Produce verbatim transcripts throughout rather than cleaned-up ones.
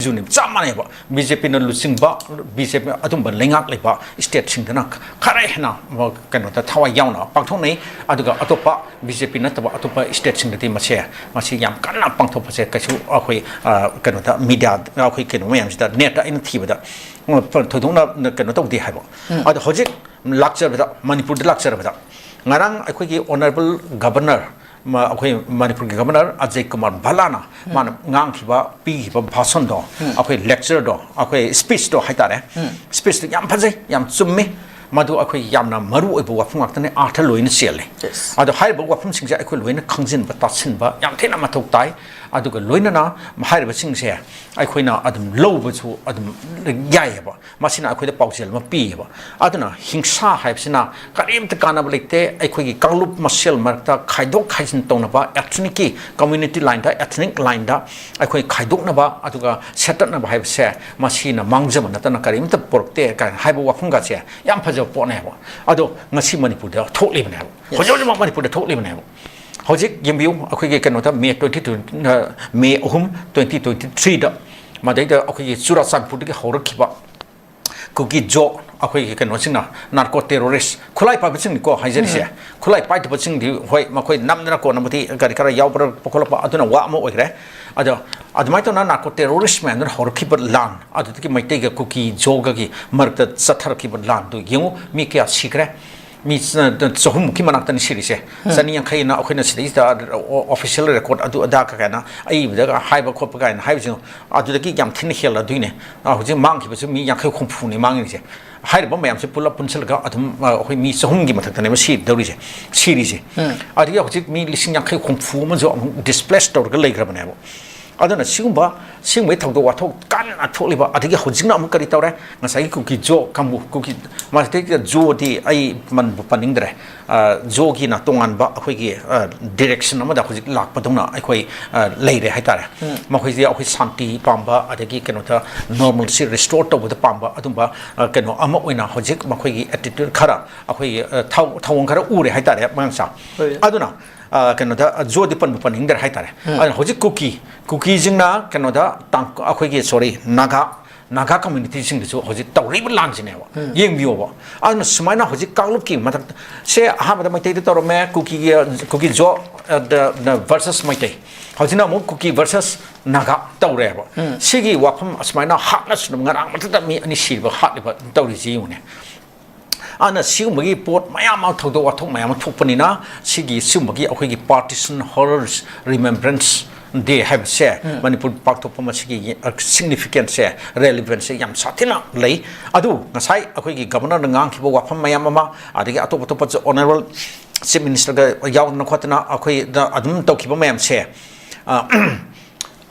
ꯁꯤꯡꯖꯨꯅꯤ, ꯆꯞ ꯃꯥꯟꯅꯩꯕ꯫ B J ꯄꯤꯅ ꯂꯨꯆꯤꯡꯕ, ꯕꯤ ꯖꯦ ꯄꯤ ꯑꯗꯨꯝꯕ ꯂꯩꯉꯥꯛ ꯂꯩꯕ ꯁ꯭ꯇꯦꯠꯁꯤꯡꯗꯅ ꯈꯔ ꯍꯦꯟꯅ, ꯑ, ꯀꯩꯅꯣꯗ ꯊꯋꯥꯏ ꯌꯥꯎꯅ ꯄꯥꯡꯊꯣꯛꯅꯩ꯫ ꯑꯗꯨꯒ ꯑꯇꯣꯞꯄ ꯕꯤ ꯖꯦ ꯄꯤ ꯅꯠꯇꯕ ꯑꯇꯣꯞꯄ ꯁ꯭ꯇꯦꯠꯁꯤꯡꯗꯗꯤ ꯃꯁꯦ, ꯃꯁꯤ ꯌꯥꯝ ꯀꯟꯅ ꯄꯥꯡꯊꯣꯛꯄꯁꯦ ꯀꯩꯁꯨ ꯑꯩꯈꯣꯏ, ꯑ, ꯀꯩꯅꯣꯗ, ꯃꯤꯗꯤꯌꯥ, ꯑꯩꯈꯣꯏ ꯀꯩꯅꯣ ꯃꯌꯥꯝꯁꯤꯗ, ꯅꯦꯠꯇ ꯑꯩꯅ ꯊꯤꯕꯗ, ꯑ, ꯊꯣꯏꯗꯣꯛꯅ ꯀꯩꯅꯣ ꯇꯧꯗꯦ ꯍꯥꯏꯕ꯫ ꯎꯝ꯫ ꯑꯗꯣ ꯍꯧꯖꯤꯛ ꯂꯥꯛꯆꯔꯕꯗ, ꯃꯅꯤꯄꯨꯔꯗ ꯂꯥꯛꯆꯔꯕꯗ, ꯉꯔꯥꯡ ꯑꯩꯈꯣꯏꯒꯤ ꯑꯣꯅꯔꯦꯕꯜ ꯒꯕꯔꯅꯔ, ꯃ-, ꯑꯩꯈꯣꯏ ꯃꯅꯤꯄꯨꯔꯒꯤ ꯒꯕꯔꯅꯔ ꯑꯖꯌ ꯀꯨꯃꯥꯔ ꯚꯜꯂꯥꯅ ꯎꯝ꯫ ꯃꯥꯅ ꯉꯥꯡꯈꯤꯕ, ꯄꯤꯈꯤꯕ ꯚꯥꯁꯟꯗꯣ, ꯎꯝ꯫ ꯑꯩꯈꯣꯏ ꯂꯦꯛꯆꯔꯗꯣ, ꯑꯩꯈꯣꯏ ꯁ꯭ꯄꯤꯆꯇꯣ ꯍꯥꯏꯇꯥꯔꯦ, ꯎꯝ꯫ ꯁ꯭ꯄꯤꯆꯇꯣ ꯌꯥꯝ ꯐꯖꯩ, ꯌꯥꯝ ꯆꯨꯝꯃꯤ꯫ ꯃꯗꯨ ꯑꯩꯈꯣꯏ ꯌꯥꯝꯅ ꯃꯔꯨ ꯑꯣꯏꯕ ꯋꯥꯐꯝ ꯉꯥꯛꯇꯅꯤ, ꯑꯥꯔꯊ ꯂꯣꯏꯅ ꯆꯦꯜꯂꯤ꯫ Yes꯫ ꯑꯗꯣ ꯍꯥꯏꯔꯤꯕ ꯋꯥꯐꯝꯁꯤꯡꯁꯦ ꯑꯩꯈꯣꯏ ꯂꯣꯏꯅ ꯈꯪꯖꯤꯟꯕ, ꯇꯥꯁꯤꯟꯕ ꯌꯥꯝ ꯊꯤꯅ ꯃꯊꯧ ꯇꯥꯏ꯫ ꯑꯗꯨꯒ ꯂꯣꯏꯅꯅ ꯍꯥꯏꯔꯤꯕꯁꯤꯡꯁꯦ ꯑꯩꯈꯣꯏꯅ ꯑꯗꯨꯝ ꯂꯧꯕꯁꯨ ꯑꯗꯨꯝ ꯌꯥꯏꯑꯕ꯫ ꯃꯁꯤꯅ ꯑꯩꯈꯣꯏꯗ ꯄꯥꯎꯖꯦꯜ ꯑꯃ ꯄꯤꯌꯦꯕ꯫ ꯑꯗꯨꯅ ꯍꯤꯡꯁꯥ ꯍꯥꯏꯕꯁꯤꯅ ꯀꯔꯤꯝꯇ ꯀꯥꯟꯅꯕ ꯂꯩꯇꯦ꯫ ꯑꯩꯈꯣꯏꯒꯤ ꯀꯥꯡꯂꯨꯞ ꯃꯁꯦꯜ ꯃꯔꯛꯇ ꯈꯥꯏꯗꯣꯛ ꯈꯥꯏꯖꯤꯟ ꯇꯧꯅꯕ, ethnicꯀꯤ, community lineꯗ, ethnic lineꯗ ꯑꯩꯈꯣꯏ ꯈꯥꯏꯗꯣꯛꯅꯕ, ꯑꯗꯨꯒ ꯁꯦꯠꯇꯠꯅꯕ ꯍꯥꯏꯕꯁꯦ ꯃꯁꯤꯅ ꯃꯥꯡꯖꯕ ꯅꯠꯇꯅ ꯀꯔꯤꯝꯇ ꯄꯨꯔꯛꯇꯦ ꯀꯥꯏꯅ ꯍꯥꯏꯕ ꯋꯥꯐꯝꯒꯁꯦ ꯌꯥꯝ ꯐꯖꯕ ꯄꯣꯠꯅꯦꯕ꯫ ꯑꯗꯣ ꯉꯁꯤ ꯃꯅꯤꯄꯨꯔꯗ ꯊꯣꯛꯂꯤꯕꯅꯦꯕ꯫ Yes꯫ ꯍꯧꯖꯤꯛ ꯍꯧꯖꯤꯛꯃꯛ ꯃꯅꯤꯄꯨꯔꯗ ꯊꯣꯛꯂꯤꯕꯅꯦꯕ꯫ ꯍꯧꯖꯤꯛ ꯌꯦꯡꯕꯤꯌꯨ, ꯑꯩꯈꯣꯏꯒꯤ ꯀꯩꯅꯣꯗ ꯃꯦ twenty twenty, ꯑ, ꯃꯦ ꯑꯍꯨꯝ, twenty twenty threeꯗ, ꯃꯗꯩꯗ ꯑꯩꯈꯣꯏꯒꯤ ꯆꯨꯔꯥꯆꯥꯟꯄꯨꯔꯗꯒꯤ ꯍꯧꯔꯛꯈꯤꯕ ꯀꯨꯀꯤ ꯖꯣ, ꯑꯩꯈꯣꯏꯒꯤ ꯀꯩꯅꯣꯁꯤꯡꯅ, ꯅꯥꯔꯀꯣ ꯇꯦꯔꯣꯔꯤꯁ, ꯈꯨꯠꯂꯥꯏ ꯄꯥꯏꯕꯁꯤꯡꯅꯤꯀꯣ ꯍꯥꯏꯖꯔꯤꯁꯦ꯫ ꯎꯝ꯫ ꯈꯨꯠꯂꯥꯏ ꯄꯥꯏꯗꯕꯁꯤꯡꯗꯤ ꯍꯣꯏ, ꯃꯈꯣꯏ ꯅꯝꯗꯅ ꯀꯣꯟꯅꯕꯨꯗꯤ ꯀꯔꯤ ꯈꯔ ꯌꯥꯎꯕ꯭ꯔꯥ ꯈꯣꯠꯂꯛꯄ, ꯑꯗꯨꯅ ꯋꯥ ꯑꯃ ꯑꯣꯏꯈ꯭ꯔꯦ꯫ ꯑꯗꯣ ꯑꯗꯨꯃꯥꯏꯅ ꯇꯧꯅ ꯅꯥꯔꯀꯣ ꯇꯦꯔꯣꯔꯤꯁ ꯃꯌꯥꯝꯗꯨꯅ ꯍꯧꯔꯛꯈꯤꯕ ꯂꯥꯟ, ꯑꯗꯨꯗꯒꯤ ꯃꯩꯇꯩꯒ ꯀꯨꯀꯤ ꯖꯣꯒꯒꯤ ꯃꯔꯛꯇ ꯆꯠꯊꯔꯛꯈꯤꯕ ꯂꯥꯟꯗꯨ ꯌꯦꯡꯉꯨ, ꯃꯤ ꯀꯌꯥ ꯁꯤꯈ꯭ꯔꯦ? ꯃꯤ ꯆ-, ꯆꯍꯨꯝꯃꯨꯛꯀꯤ ꯃꯅꯥꯛꯇꯅꯤ ꯁꯤꯔꯤꯁꯦ꯫ ꯎꯝ꯫ ꯆꯅꯤ ꯌꯥꯡꯈꯩꯅ ꯑꯩꯈꯣꯏꯅ ꯁꯤꯗꯩꯁꯤꯗ ꯑꯣ-, official record ꯑꯗꯨ ꯑꯗꯥ ꯀ-, ꯀꯥꯏꯅ ꯑꯏꯕꯗ ꯍꯥꯏꯕ ꯈꯣꯠꯄ ꯀꯥꯏꯅ ꯍꯥꯏꯕꯁꯤꯡꯗꯣ, ꯑꯗꯨꯗꯒꯤ ꯌꯥꯝ ꯊꯤꯅ ꯍꯦꯜꯂꯗꯣꯏꯅꯦ꯫ ꯑ, ꯍꯧꯖꯤꯛ ꯃꯥꯡꯈꯤꯕꯁꯨ ꯃꯤ ꯌꯥꯡꯈꯩ ꯍꯨꯝꯐꯨꯅꯤ ꯃꯥꯡꯉꯤꯁꯦ꯫ ꯍꯥꯏꯔꯤꯕ ꯃꯌꯥꯝꯁꯦ ꯄꯨꯂꯞ ꯄꯨꯟꯁꯤꯜꯂꯒ ꯑꯗꯨꯝ, ꯑ, ꯑꯩꯈꯣꯏ ꯃꯤ ꯆꯍꯨꯝꯒꯤ ꯃꯊꯛꯇꯅꯦꯕ ꯁꯤꯗꯧꯔꯤꯁꯦ, ꯁꯤꯔꯤꯁꯦ꯫ ꯎꯝ꯫ ꯑꯗꯒꯤ ꯍꯧꯖꯤꯛ ꯃꯤ ꯂꯤꯁꯤꯡ ꯌꯥꯡꯈꯩ ꯍꯨꯝꯐꯨ ꯑꯃꯁꯨ ꯑꯃꯨꯛ displace ꯇꯧꯔꯒ ꯂꯩꯈ꯭ꯔꯕꯅꯦꯕ꯫ ꯑꯗꯨꯅ ꯁꯤꯒꯨꯝꯕ, ꯁꯤꯒꯨꯝꯕꯒꯤ ꯊꯧꯗꯣꯛ ꯋꯥꯊꯣꯛ ꯀꯟꯅ ꯊꯣꯛꯂꯤꯕ, ꯑꯗꯒꯤ ꯍꯧꯖꯤꯛꯅ ꯑꯃꯨꯛ ꯀꯔꯤ ꯇꯧꯔꯦ? ꯉꯁꯥꯏꯒꯤ ꯀꯨꯀꯤ ꯖꯣ ꯀꯥꯡꯕꯨ, ꯀꯨꯀꯤ, ꯃꯁꯤꯗꯩꯗ ꯖꯣꯗꯤ ꯑꯩ ꯄꯟꯕꯨ ꯄꯟꯅꯤꯡꯗ꯭ꯔꯦ꯫ ꯑ, ꯖꯣꯒꯤꯅ ꯇꯣꯉꯥꯟꯕ ꯑꯩꯈꯣꯏꯒꯤ, ꯑ, direction ꯑꯃꯗ ꯍꯧꯖꯤꯛ ꯂꯥꯛꯄꯗꯧꯅ ꯑꯩꯈꯣꯏ, ꯑ, ꯂꯩꯔꯦ ꯍꯥꯏꯇꯥꯔꯦ꯫ ꯎꯝ꯫ ꯃꯈꯣꯏꯁꯦ ꯑꯩꯈꯣꯏ ꯁꯥꯟꯇꯤ ꯄꯥꯝꯕ, ꯑꯗꯒꯤ ꯀꯩꯅꯣꯗ normalcy restore ꯇꯧꯕꯗ ꯄꯥꯝꯕ, ꯑꯗꯨꯝꯕ, ꯑ, ꯀꯩꯅꯣ ꯑꯃ ꯑꯣꯏꯅ ꯍꯧꯖꯤꯛ ꯃꯈꯣꯏꯒꯤ attitude ꯈꯔ, ꯑꯩꯈꯣꯏꯒꯤ, ꯑ, ꯊꯧ-, ꯊꯧꯑꯣꯡ ꯈꯔ ꯎꯔꯦ ꯍꯥꯏꯇꯥꯔꯦ, ꯃꯉꯥꯡꯆꯥ꯫ ꯍꯣꯏ꯫ ꯑꯗꯨꯅ ꯑ, ꯀꯩꯅꯣꯗ, ꯑ, ꯖꯣꯗꯤ ꯄꯟꯕꯨ ꯄꯟꯅꯤꯡꯗ꯭ꯔꯦ ꯍꯥꯏꯇꯥꯔꯦ꯫ ꯑꯗꯨꯅ ꯍꯧꯖꯤꯛ ꯀꯨꯀꯤ, ꯀꯨꯀꯤꯁꯤꯡꯅ ꯀꯩꯅꯣꯗ, ꯇꯥꯡ-, ꯑꯩꯈꯣꯏꯒꯤ, ꯁꯣꯔꯤ, ꯅꯥꯒꯥ, ꯅꯥꯒꯥ ꯀꯝꯃ꯭ꯌꯨꯅꯤꯇꯤꯁꯤꯡꯗꯁꯨ ꯍꯧꯖꯤꯛ ꯇꯧꯔꯤꯕ ꯂꯥꯟꯁꯤꯅꯦꯕ꯫ ꯌꯦꯡꯕꯤꯌꯣꯕ꯫ ꯑꯗꯨꯅ ꯁꯨꯃꯥꯏꯅ ꯍꯧꯖꯤꯛ ꯀꯥꯡꯂꯨꯞꯀꯤ ꯃꯊꯛꯇ, ꯁꯦ, ꯑꯍꯥꯟꯕꯗ ꯃꯩꯇꯩꯗ ꯇꯧꯔꯝꯃꯦ, ꯀꯨꯀꯤꯒꯤ, ꯀꯨꯀꯤ ꯖꯣ, ꯑ, ꯗ, ꯗ versus ꯃꯩꯇꯩ꯫ ꯍꯧꯖꯤꯛꯅ ꯑꯃꯨꯛ ꯀꯨꯀꯤ versus ꯅꯥꯒꯥ ꯇꯧꯔꯦꯕ꯫ ꯁꯤꯒꯤ ꯋꯥꯐꯝ ꯑꯁꯨꯃꯥꯏꯅ ꯍꯥꯠꯅ ꯁꯨꯅ ꯉꯔꯥꯡ ꯃꯊꯛꯇ ꯃꯤ ꯑꯅꯤ ꯁꯤꯔꯤꯕ, ꯍꯥꯠꯂꯤꯕ ꯇꯧꯔꯤꯁꯤ ꯌꯦꯡꯉꯨꯅꯦ꯫ ꯑꯗꯨꯅ ꯁꯤꯒꯨꯝꯕꯒꯤ ꯄꯣꯠ ꯃꯌꯥꯝ ꯑꯃ, ꯊꯧꯗꯣꯛ ꯋꯥꯊꯣꯛ ꯃꯌꯥꯝ ꯑꯃ ꯊꯣꯛꯄꯅꯤꯅ, ꯁꯤꯒꯤ, ꯁꯤꯒꯨꯝꯕꯒꯤ ꯑꯩꯈꯣꯏꯒꯤ Partition Horrors Remembrance Day ꯍꯥꯏꯕꯁꯦ, ꯃꯅꯤꯄꯨꯔ ꯄꯥꯡꯊꯣꯛꯄ ꯃꯁꯤꯒꯤ, ꯑ, significance ꯁꯦ, relevance ꯁꯦ ꯌꯥꯝ ꯁꯥꯊꯤꯅ ꯂꯩ꯫ ꯑꯗꯨ ꯉꯁꯥꯏ ꯑꯩꯈꯣꯏꯒꯤ Governor ꯅ ꯉꯥꯡꯈꯤꯕ ꯋꯥꯐꯝ ꯃꯌꯥꯝ ꯑꯃ, ꯑꯗꯒꯤ ꯑꯇꯣꯞ ꯑꯇꯣꯞꯄ Honourable Chief Minister ꯒ ꯌꯥꯎꯗꯅ ꯈꯣꯠꯇꯅ ꯑꯩꯈꯣꯏꯗ ꯑꯗꯨꯝ ꯇꯧꯈꯤꯕ ꯃꯌꯥꯝꯁꯦ, ꯑ,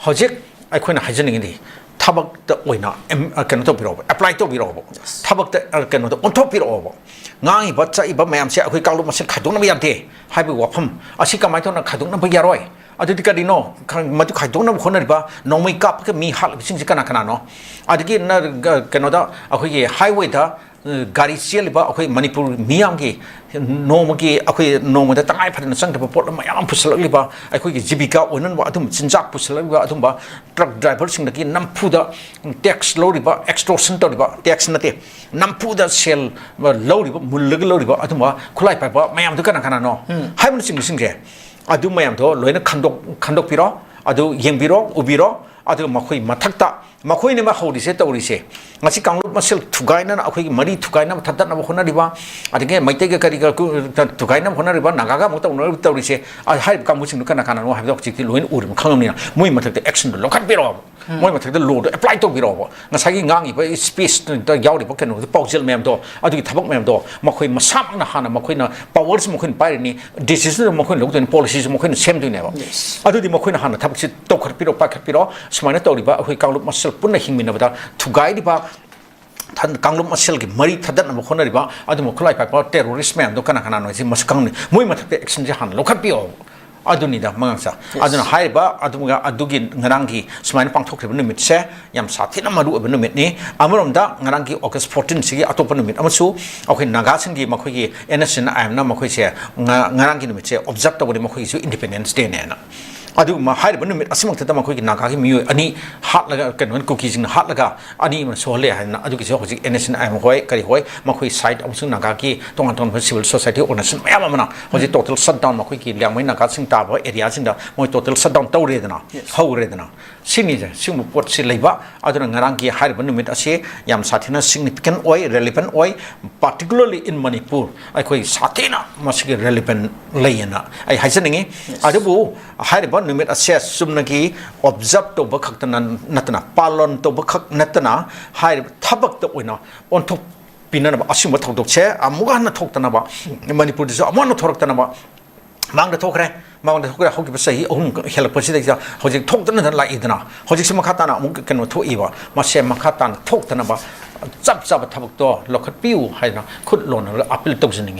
ꯍꯧꯖꯤꯛ ꯑꯩꯈꯣꯏꯅ ꯍꯥꯏꯖꯅꯤꯡꯉꯤꯗꯤ, ꯊꯕꯛꯇ ꯑꯣꯏꯅ ꯑꯦꯝ-, ꯑ, ꯀꯩꯅꯣ ꯇꯧꯕꯤꯔꯛꯑꯣꯕ, apply ꯇꯧꯕꯤꯔꯛꯑꯣꯕ꯫ ꯊꯕꯛꯇ, ꯑ, ꯀꯩꯅꯣꯗ ꯑꯣꯟꯊꯣꯛꯄꯤꯔꯛꯑꯣꯕ꯫ ꯉꯥꯡꯉꯤꯕ ꯆꯠꯂꯤꯕ ꯃꯌꯥꯝꯁꯦ ꯑꯩꯈꯣꯏ ꯀꯥꯡꯂꯨꯞ ꯃꯁꯦꯜ ꯈꯥꯏꯗꯣꯛꯅꯕ ꯌꯥꯗꯦ ꯍꯥꯏꯕꯒꯤ ꯋꯥꯐꯝ ꯑꯁꯤ ꯀꯃꯥꯏꯅ ꯇꯧꯅ ꯈꯥꯏꯗꯣꯛꯅꯕ ꯌꯥꯔꯣꯏ? ꯑꯗꯨꯗꯤ ꯀꯔꯤꯅꯣ? ꯈ-, ꯃꯗꯨ ꯈꯥꯏꯗꯣꯛꯅꯕ ꯍꯣꯠꯅꯔꯤꯕ, ꯅꯣꯡꯃꯩ ꯀꯥꯞꯄꯒ ꯃꯤ ꯍꯥꯠꯂꯤꯕꯁꯤꯡꯁꯦ ꯀꯅꯥ ꯀꯅꯥꯅꯣ? ꯑꯗꯒꯤ ꯅ-, ꯒ-, ꯀꯩꯅꯣꯗ, ꯑꯩꯈꯣꯏꯒꯤ highway ꯗ, ꯑ, ꯒꯥꯔꯤ ꯆꯦꯜꯂꯤꯕ ꯑꯩꯈꯣꯏ ꯃꯅꯤꯄꯨꯔ ꯃꯤꯌꯥꯝꯒꯤ ꯅꯣꯡꯃꯒꯤ, ꯑꯩꯈꯣꯏ ꯅꯣꯡꯃꯗ ꯇꯉꯥꯏ ꯐꯗꯅ ꯆꯪꯗꯕ ꯄꯣꯠꯂꯝ ꯃꯌꯥꯝ ꯑꯃ ꯄꯨꯁꯜꯂꯛꯂꯤꯕ, ꯑꯩꯈꯣꯏꯒꯤ ꯖꯤꯕꯤꯀꯥ ꯑꯣꯏꯅꯅꯕ ꯑꯗꯨꯝꯕ ꯆꯤꯟꯖꯥꯛ ꯄꯨꯁꯜꯂꯛꯂꯤꯕ ꯑꯗꯨꯝꯕ truck driver ꯁꯤꯡꯗꯒꯤ ꯅꯝꯐꯨꯗ tax ꯂꯧꯔꯤꯕ, extortion ꯇꯧꯔꯤꯕ, tax ꯅꯠꯇꯦ, ꯅꯝꯐꯨꯗ ꯁꯦꯜ ꯂꯧꯔꯤꯕ, ꯃꯨꯜꯂꯒ ꯂꯧꯔꯤꯕ ꯑꯗꯨꯝꯕ ꯈꯨꯠꯂꯥꯏ ꯄꯥꯏꯕ ꯃꯌꯥꯝꯗꯨ ꯀꯅꯥ ꯀꯅꯥꯅꯣ ꯍꯥꯏꯕꯅꯆꯤꯡꯕꯁꯤꯡꯁꯦ, ꯑꯗꯨ ꯃꯌꯥꯝꯗꯣ ꯂꯣꯏꯅ ꯈꯟꯗꯣꯛ-, ꯈꯟꯗꯣꯛꯄꯤꯔꯣ, ꯑꯗꯨ ꯌꯦꯡꯕꯤꯔꯣ, ꯎꯕꯤꯔꯣ꯫ ꯑꯗꯨꯒ ꯃꯈꯣꯏ ꯃꯊꯛꯇ, ꯃꯈꯣꯏꯅ ꯑꯃ ꯍꯧꯔꯤꯁꯦ, ꯇꯧꯔꯤꯁꯦ, ꯉꯁꯤ ꯀꯥꯡꯂꯨꯞ ꯃꯁꯦꯜ ꯊꯨꯒꯥꯏꯅꯅ, ꯑꯩꯈꯣꯏꯒꯤ ꯃꯔꯤ ꯊꯨꯒꯥꯏꯅꯕ, ꯊꯠꯇꯠꯅꯕ ꯍꯣꯠꯅꯔꯤꯕ, ꯑꯗꯒꯤ ꯃꯩꯇꯩꯒ ꯀꯔꯤꯒ ꯀꯨ-, ꯊꯨꯒꯥꯏꯅꯕ ꯍꯣꯠꯅꯔꯤꯕ, ꯅꯥꯒꯥꯒ ꯑꯃꯨꯛ ꯇꯧꯅꯔꯤꯕ ꯇꯧꯔꯤꯁꯦ, ꯑ, ꯍꯥꯏꯔꯤꯕ ꯀꯥꯡꯕꯨꯁꯤꯡꯗꯨ ꯀꯅꯥ ꯀꯅꯥꯅꯣ ꯍꯥꯏꯕꯗꯣ ꯍꯧꯖꯤꯛꯇꯤ ꯂꯣꯏꯅ ꯎꯔꯕ, ꯈꯪꯉꯕꯅꯤꯅ ꯃꯣꯏ ꯃꯊꯛꯇ action ꯗꯨ ꯂꯧꯈꯠꯄꯤꯔꯛꯑꯣꯕ꯫ ꯃꯣꯏ ꯃꯊꯛꯇ law ꯗꯣ apply ꯇꯧꯕꯤꯔꯛꯑꯣꯕ꯫ ꯉꯁꯥꯏꯒꯤ ꯉꯥꯡꯉꯤꯕ speech ꯇ ꯌꯥꯎꯔꯤꯕ ꯀꯩꯅꯣꯗꯣ, ꯄꯥꯎꯖꯦꯜ ꯃꯌꯥꯝꯗꯣ, ꯑꯗꯨꯒꯤ ꯊꯕꯛ ꯃꯌꯥꯝꯗꯣ, ꯃꯈꯣꯏ ꯃꯁꯥꯃꯛꯅ ꯍꯥꯟꯅ, ꯃꯈꯣꯏꯅ power ꯁꯨ ꯃꯈꯣꯏꯅ ꯄꯥꯏꯔꯅꯤ, decision ꯁꯨ ꯃꯈꯣꯏꯅ ꯂꯧꯗꯣꯏꯅꯤ, policy ꯁꯨ ꯃꯈꯣꯏꯅ ꯁꯦꯝꯗꯣꯏꯅꯦꯕ꯫ ꯑꯗꯨꯗꯤ ꯃꯈꯣꯏꯅ ꯍꯥꯟꯅ ꯊꯕꯛꯁꯤ ꯇꯧꯈꯠꯄꯤꯔꯣ, ꯄꯥꯏꯈꯠꯄꯤꯔꯣ꯫ ꯁꯨꯃꯥꯏꯅ ꯇꯧꯔꯤꯕ ꯑꯩꯈꯣꯏ ꯀꯥꯡꯂꯨꯞ ꯃꯁꯦꯜ ꯄꯨꯟꯅ ꯍꯤꯡꯃꯤꯟꯅꯕꯗ ꯊꯨꯒꯥꯏꯔꯤꯕ, ꯊꯟ-, ꯀꯥꯡꯂꯨꯞ ꯃꯁꯦꯜꯒꯤ ꯃꯔꯤ ꯊꯗꯠꯅꯕ ꯍꯣꯠꯅꯔꯤꯕ ꯑꯗꯨꯝꯕ ꯈꯨꯠꯂꯥꯏ ꯄꯥꯏꯕ terrorist ꯃꯌꯥꯝꯗꯣ ꯀꯅꯥ ꯀꯅꯥꯅꯣ ꯍꯥꯏꯁꯤ ꯃꯁꯛ ꯈꯪꯅꯤ꯫ ꯃꯣꯏ ꯃꯊꯛꯇ action ꯁꯦ ꯍꯥꯟꯅ ꯂꯧꯈꯠꯄꯤꯌꯣꯕ꯫ ꯑꯗꯨꯅꯤꯗ ꯃꯉꯥꯡꯆꯥ꯫ ꯑꯗꯨꯅ ꯍꯥꯏꯔꯤꯕ ꯑꯗꯨꯒ ꯑꯗꯨꯒꯤ ꯉꯔꯥꯡꯒꯤ ꯁꯨꯃꯥꯏꯅ ꯄꯥꯡꯊꯣꯛꯈ꯭ꯔꯤꯕ ꯅꯨꯃꯤꯠꯁꯦ ꯌꯥꯝ ꯁꯥꯊꯤꯅ ꯃꯔꯨ ꯑꯣꯏꯕ ꯅꯨꯃꯤꯠꯅꯤ꯫ ꯑꯃꯔꯣꯝꯗ ꯉꯔꯥꯡꯒꯤ August fourteen ꯁꯤꯒꯤ ꯑꯇꯣꯞꯄ ꯅꯨꯃꯤꯠ ꯑꯃꯁꯨ ꯑꯩꯈꯣꯏ ꯅꯥꯒꯥꯁꯤꯡꯒꯤ ꯃꯈꯣꯏꯒꯤ NSCN-IMꯅ ꯃꯈꯣꯏꯁꯦ ꯉ-, ꯉꯔꯥꯡꯒꯤ ꯅꯨꯃꯤꯠꯁꯦ observe ꯇꯧꯕꯅꯤ, ꯃꯈꯣꯏꯒꯤꯁꯨ Independence Dayꯅꯦꯅ꯫ ꯑꯗꯨꯒꯨꯝꯕ ꯍꯥꯏꯔꯤꯕ ꯅꯨꯃꯤꯠ ꯑꯁꯤꯃꯛꯇꯗ ꯃꯈꯣꯏꯒꯤ ꯅꯥꯒꯥꯒꯤ ꯃꯤꯑꯣꯏ ꯑꯅꯤ ꯍꯥꯠꯂꯒ, ꯀꯩꯅꯣ, ꯀꯨꯀꯤꯁꯤꯡꯅ ꯍꯥꯠꯂꯒ ꯑꯅꯤ ꯑꯃ ꯁꯣꯛꯍꯜꯂꯦ ꯍꯥꯏꯗꯅ, ꯑꯗꯨꯒꯤꯁꯨ ꯍꯧꯖꯤꯛ NSCN-IM ꯍꯣꯏ ꯀꯔꯤ ꯍꯣꯏ ꯃꯈꯣꯏ side ꯑꯃꯁꯨꯡ ꯅꯥꯒꯥꯒꯤ ꯇꯣꯉꯥꯟ ꯇꯣꯉꯥꯟꯕ civil society organization ꯃꯌꯥꯝ ꯑꯃꯅ ꯍꯧꯖꯤꯛ total shutdown, ꯃꯈꯣꯏꯒꯤ ꯂꯤꯌꯥꯡꯃꯩ ꯅꯥꯒꯥꯁꯤꯡ ꯇꯥꯕ areaꯁꯤꯡꯗ ꯃꯣꯏ total shutdown ꯇꯧꯔꯦꯗꯅ, ꯍꯧꯔꯦꯗꯅ꯫ ꯁꯤꯅꯤꯁꯦ, ꯁꯤꯒꯨꯝꯕ ꯄꯣꯠꯁꯤ ꯂꯩꯕ꯫ ꯑꯗꯨꯅ ꯉꯔꯥꯡꯒꯤ ꯍꯥꯏꯔꯤꯕ ꯅꯨꯃꯤꯠ ꯑꯁꯤ ꯌꯥꯝ ꯁꯥꯊꯤꯅ significant ꯑꯣꯏ, relevant ꯑꯣꯏ, particularly in Manipur ꯑꯩꯈꯣꯏ ꯁꯥꯊꯤꯅ ꯃꯁꯤꯒꯤ relevant ꯂꯩꯌꯦꯅ ꯑꯩ ꯍꯥꯏꯖꯅꯤꯡꯉꯤ꯫ ꯑꯗꯨꯕꯨ ꯍꯥꯏꯔꯤꯕ ꯅꯨꯃꯤꯠ ꯑꯁꯦ ꯆꯨꯝꯅꯒꯤ observe ꯇꯧꯕ ꯈꯛꯇꯅ ꯅꯠꯇꯅ, ꯄꯥꯂꯟ ꯇꯧꯕ ꯈꯛ ꯅꯠꯇꯅ, ꯍꯥꯏꯔꯤꯕ ꯊꯕꯛꯇ ꯑꯣꯏꯅ ꯑꯣꯟꯊꯣꯛꯄꯤꯅꯅꯕ, ꯑꯁꯤꯒꯨꯝꯕ ꯊꯧꯗꯣꯛꯁꯦ ꯑꯃꯨꯛ ꯍꯟꯅ ꯊꯣꯛꯇꯅꯕ, ꯃꯅꯤꯄꯨꯔꯗꯁꯨ ꯑꯃꯨꯛ ꯍꯟꯅ ꯊꯣꯛꯂꯛꯇꯅꯕ, ꯃꯥꯡꯗ ꯊꯣꯛꯈ꯭ꯔꯦ, ꯃꯥꯡꯗ ꯊꯣꯛꯈ꯭ꯔꯦ, ꯍꯧꯈꯤꯕ ꯆꯍꯤ ꯑꯍꯨꯝ ꯍꯦꯜꯂꯛꯄꯁꯤꯗꯩꯁꯤꯗ ꯍꯧꯖꯤꯛ ꯊꯣꯛꯇꯅ ꯂꯥꯛꯏꯗꯅ, ꯍꯧꯖꯤꯛꯁꯨ ꯃꯈꯥ ꯇꯥꯅ ꯑꯃꯨꯛ ꯀꯩꯅꯣ ꯊꯣꯛꯏꯕ, ꯃꯁꯦ ꯃꯈꯥ ꯇꯥꯅ ꯊꯣꯛꯇꯅꯕ ꯆꯞ ꯆꯥꯕ ꯊꯕꯛꯇꯣ ꯂꯧꯈꯠꯄꯤꯌꯨ ꯍꯥꯏꯗꯅ ꯈꯨꯠ ꯂꯣꯟꯅꯔꯒ appeal ꯇꯧꯖꯅꯤꯡꯉꯤ꯫